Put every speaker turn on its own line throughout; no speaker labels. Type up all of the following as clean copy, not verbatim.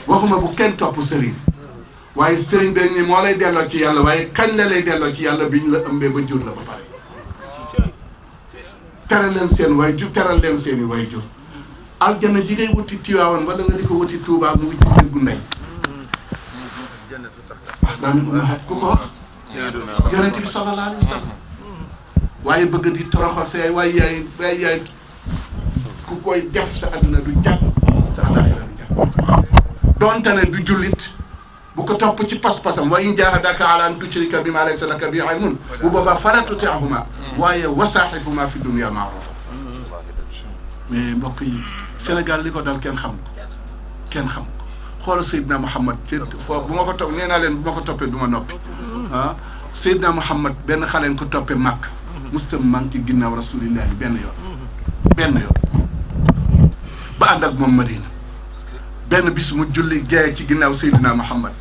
waxuma bu kenn topp sëriñ waaye sëriñ bi ni moo lay delloo ci yàlla waaye kañ la lay delloo ci yàlla bi ñu la ëmbee ba jur la ba pare teral leen seen way jur teral leen seeni way jur aljanna ji ngay wuti Tiwaawan wala nga di ko wuti Tuubaa mu ngi ci kër gu ndey daanaka ummahaat ku ko yonent bi sallallahu alayhi wa sallam waaye bëgg di toroxal sa waaye yaay ku koy def sa àdduna du jàpp sa àllaaxira du jàpp donte ne du jullit bu ko topp ci pas-pasam wa in jaahadaaka ala an tushrika bimaa laysa laka bihi ilmun bu boobaa falaa tuti'humaa waaye wa saahibuhumaa fi dunya ma'ruufa mais mbokk yi Sénégal li ko dal kenn xam ko kenn xam ko xoolal Seydina Mouhamed ci foofu bu ma ko topp nee naa leen bu ma ko toppee du ma noppi ah Seydina Mouhamed benn xale nga ko toppee màkk mustam manqué ginnaaw rasulillahi benn yoon ba ànd ak moom Madina benn bis mu julli gee ci ginnaaw Seydina Mouhamed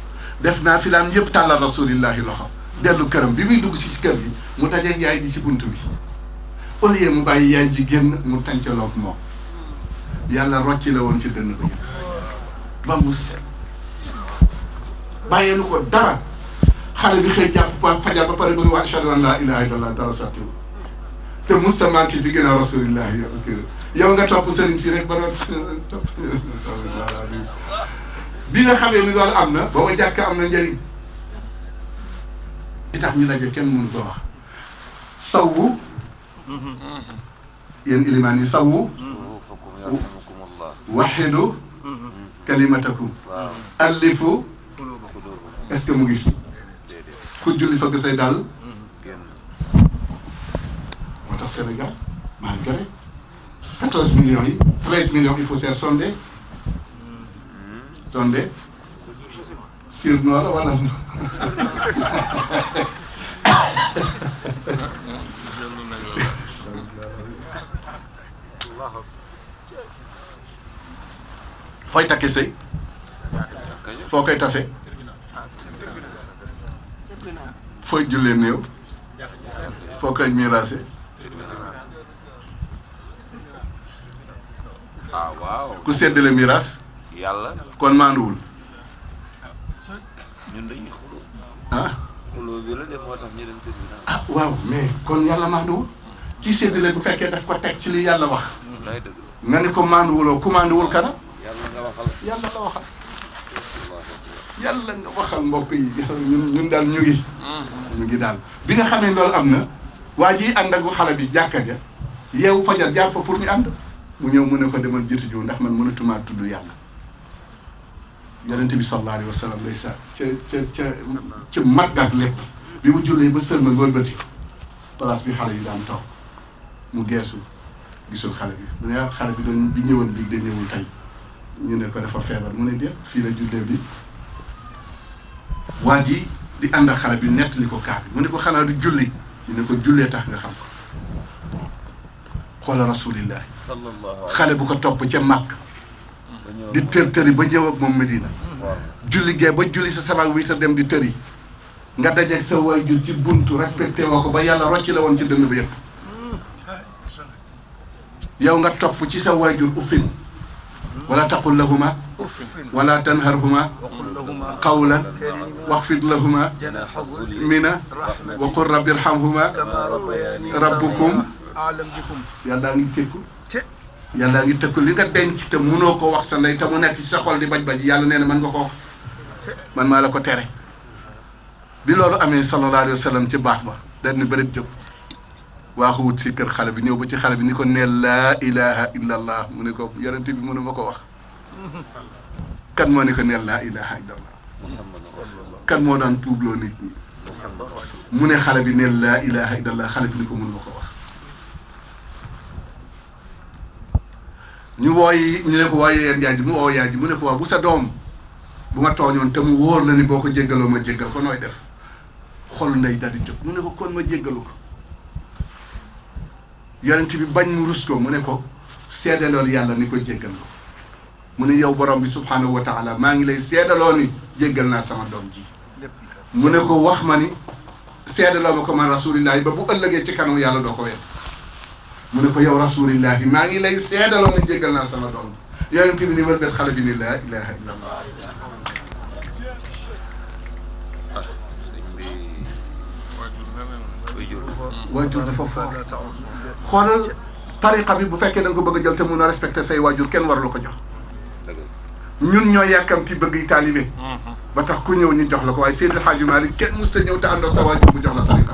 def naa fi laan yëpp tàllal rasulillahi loxo dellu këram bi muy dugg si kër gi mu dajeeg yaay ji ci bunt bi au lieu mu bàyyi yaay ji génn mu tàncaloog moom yàlla rocci la woon ci dënn ba yëpp ba mu set bàyyeelu ko dara xale bi xëy jàpp fajar ba pare bëgg wax ashhadu an laa ilaaha illallah dara sottiwu te mustamanki ci ginnaaw rasulillahi yow nga topp sëriñ fii rek ba doon topp bi nga xamee ni loolu am na booba jàkk am na njëriñ li tax ñu daje kenn mënu ko wax sawwu yéen ilimaan yi sawwu waxidu kalimatakum allifu est-ce que mu ngi fi ku julli fëgg say dàll moo tax Sénégal malgré 14 millions yi 13 millions il faut ser sondé sur noor wala fooy takke sëy foo koy tase fooy jullee néew foo koy miraase ku séddale miraas
yàlla
kon maanduwul
ñun dañuy xuloo
ah
xuloo bi la def moo tax ñu dem tribunal
ah waaw mais kon yàlla maanduwul ci séddale bu fekkee daf ko teg ci li yàlla wax
lay dëgg
nga ni ko maanduwuloo ku maanduwul kana
yàlla nga waxal
yàlla la waxal yàlla nga waxal mbokk yi ñun daal ñu ngi daal bi nga xamee loolu am na waa ji ànd ak xale bi jàkka ja yeewu fajar jaar fa pour ñu ànd mu ñëw mu ne ko demal jiitu jiw ndax man mënatumaa tudd yàlla yonente bi sallallahu alayhi wa sallam lay sa ca mat ak lépp bi mu jullee ba sëlmal wëlbati place bi xale yi daan toog mu geesu gisul xale bi mu ne xale bi dañ bi ñëwoon bii da ñëwul tey ñu ne ko dafa feebar mu ne déet fii la jullee bi waa ji di ànd ak xale bi nettali ko kaa bi mu ne ko xanaa du julli ñu ne ko jullee tax nga xam ko xoola rasulillahi xale bu ko topp ca màkk di tëri ba ñëw ak moom Medina julli gee ba julli sa sabak wi sa dem di tëri nga dajeeg sa waajur ci buntu respecté woo ko ba yàlla rocci la woon ci dënn ba yëpp yow nga topp ci sa waajur uffin wala taqul lahuma wala tanharhuma qawlan waxfid lahuma mina wa qul rabbi irhamhuma rabbukum yàllaa ngi tëkku yàllaa ngi tëkku li nga denc te mënoo ko wax sa ndey te mu nekk ci sa xol di baj-baj yàlla nee na mën nga ko wax man maa la ko tere bi loolu amee sallallahu alayhi wa sallam ci baax ba daal ni bërit jóg waaxu wut si kër xale bi ñëw ba ci xale bi ni ko neel laa ilaha illa allah mu ne ko yonent bi mënu ma ko wax kan moo ne ko neel laa ilaha illa allah kan moo daan tuubloo nit ñi mu ne xale bi neel laa ilaha illa allah xale bi ni ko mënu ma ko wax ñu wooyi ñu ne ko wooyee yeen yaay ji mu woo yaay ji mu ne ko waaw bu sa doom bu ma tooñoon te mu wóor la ni boo ko jéggaloo ma jéggal ko nooy def xolu ndey daal di jóg mu ne ko kon ma jéggalu ko yonent bi bañ mu rus ko mu ne ko seedalool yàlla ni ko jéggal ko mu ne yow borom bi subhanahu wa taala maa ngi lay seedaloo ni jéggal naa sama doom ji mu ne ko wax ma ni seedaloo ma ko man rasulillahi ba bu ëllëgee ci kanam yàlla doo ko wet mu ne ko yow rasulillahi maa ngi lay seedaloo ni jéggal naa sama doom yonent bi ni wëlbet xale bi ni laa ilaha illa allah waajur dafa foor xoolal tariqa bi bu fekkee da nga ko bëgg a jël te mun a respecté say waajur kenn war la ko jox ñun ñoo yàkkamti bëgg yi taalibe ba tax ku ñëw ñu jox la ko waaye Seydi El Hadji Malick kenn mës ta ñëw te àndoog sa waajur bu jox la tariqa